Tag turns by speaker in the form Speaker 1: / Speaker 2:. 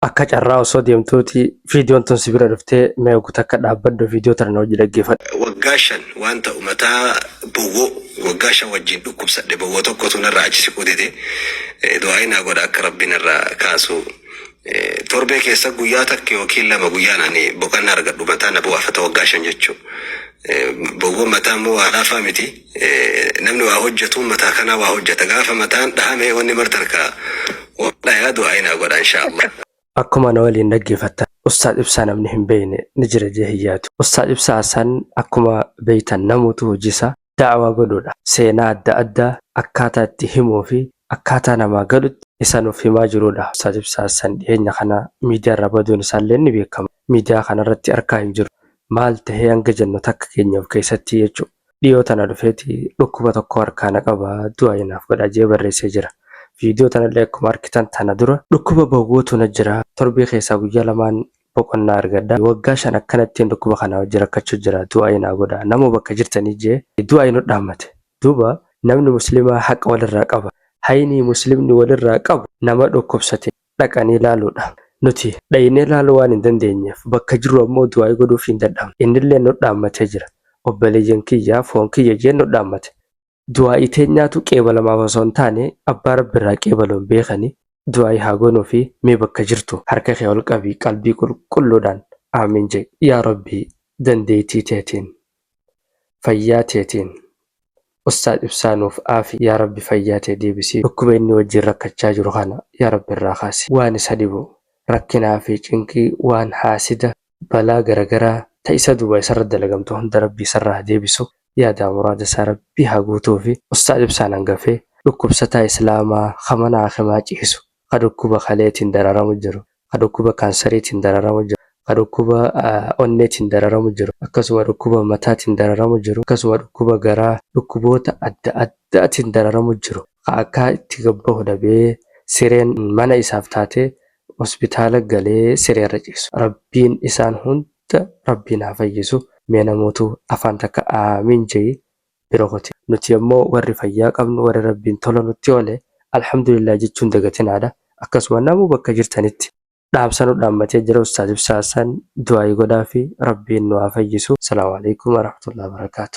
Speaker 1: Akka carraa osoo deemtuuti viidiyoon tun si bira dhuftee mee oggu takka dhaabbadhu viidiyoo tana na wajji dhaggeeffadhu.
Speaker 2: Waggaa 5 waan ta'u mataa bowwoo waggaa 5 wajjin dhukkubsadhe bowwoo tokkotu narraa achi siquu dide du'aa'ii naa godha akka rabbi narraa kaasu torbee keessa guyyaa takka yookiin lama guyyaan ani boqannaa argadhu mataa na bu'aafata waggaa 5 jechuu bowwoon mataa immoo waa laafaa miti namni waa hojjetu mataa kanaa waa hojjeta gaafa mataan dhahame wanni marti harkaa dhayaa du'aa'ii naa godha inshaa Allah.
Speaker 1: Akkuma na waliin dhaggeeffattan Ustaaz Ibsaa namni hin beeyne ni jira jee hin yaadu. Ustaaz Ibsaa Hasan akkuma beeytan namuutu hojii isaa da'waa godhuudha. Seenaa adda addaa akkaataa itti himuu fi akkaataa namaa galutti isa nuuf himaa jiruudha. Ustaaz Ibsaa Hasan dhiheenya kana miidiyaa irraa baduun isaalleen ni beekama. Miidiyaa kanarratti arkaa hin jiru. Maal tahee hanga jennu takka keenya of keessatti jechu. Dhiyoo tana dhufeeti dhukkuba tokko harkaa na qaba du'aayi naaf godhaa je'ee barreessee jira. Viidiyoo tanallee akkuma arkitan tana dura dhukkuba bowwootu na jira torbee keessaa guyyaa lamaan boqonnaa argadha waggaa 5 akkanattiin dhukkuba kanaa wajji rakkachuu jira du'aayi naa godhaa namoo bakka jirtanii je'ee du'aayi nu dhaammate. Duuba namni muslimaa haqa walirraa qaba. Haynii muslimni walirraa qabu nama dhukkubsate dhaqanii laaluudha. Nuti dhaynee laaluu waan hin dandeenyeef bakka jirru ammoo du'aa'ii godhuufii hin dadhabnu. Innilleen nu dhaammatee jira. Obboleeyyan kiyya, foon kiyya jee nu dhaammate. Du'aa'ii teenyaatu qeebalamaaf osoo hin taane abbaa Rabbi irraa qeebalu hin beekani. Du'aa'ii haa goonuufii mee bakka jirtu harka kee ol qabii qalbii qulqulluudhaan Aamiin je'i. Yaa Rabbi dandeeytii teetiin, fayyaa teetiin Ustaaz Ibsaa nuuf aafi yaa Rabbi fayyaa tee deebisiif dhukkuba inni wajjiin rakkachaa jiru kana yaa Rabbi irraa kaasi waan isa dhibu rakkinaa fi cinqii waan haasida balaa garagaraa ta isa duuba isarra dalagamtu hunda Rabbi isarraa haa deebisu yaadaa muraada isaa Rabbi haa guutuufi Ustaaz Ibsaan hangafee dhukkubsataa islaamaa ka mana haakimaa ciisu ka dhukkuba kaleetiin dararamu jiru, ka dhukkuba kaansariitiin dararamu jiru, ka dhukkuba onneetiin dararamu jiru, akkasuma dhukkuba mataatiin dararamu jiru, akkasuma dhukkuba garaa, dhukkuboota adda addaatiin dararamu jiru, ka akkaa itti gad bahu dhabee sireen mana isaaf taatee hospitaala galee sireerra ciisu. Rabbiin isaan hunda Rabbiin haa fayyisu. Mee namootuu afaan takka aamiin je'i bira kuti. Nuti ammoo warri fayyaa qabnu warri Rabbiin tola nutti oole Alhamdulillah jechuu hin dagatinaadha. Akkasuma namuu bakka jirtanitti dhaamsa nu dhaammatee jira Ustaaz Ibsaa Hassan du'aa'ii godhaafi Rabbiin nu haa fayyisu. Assalaamu Aleykum Warahmatullahi Wabarakaatuh.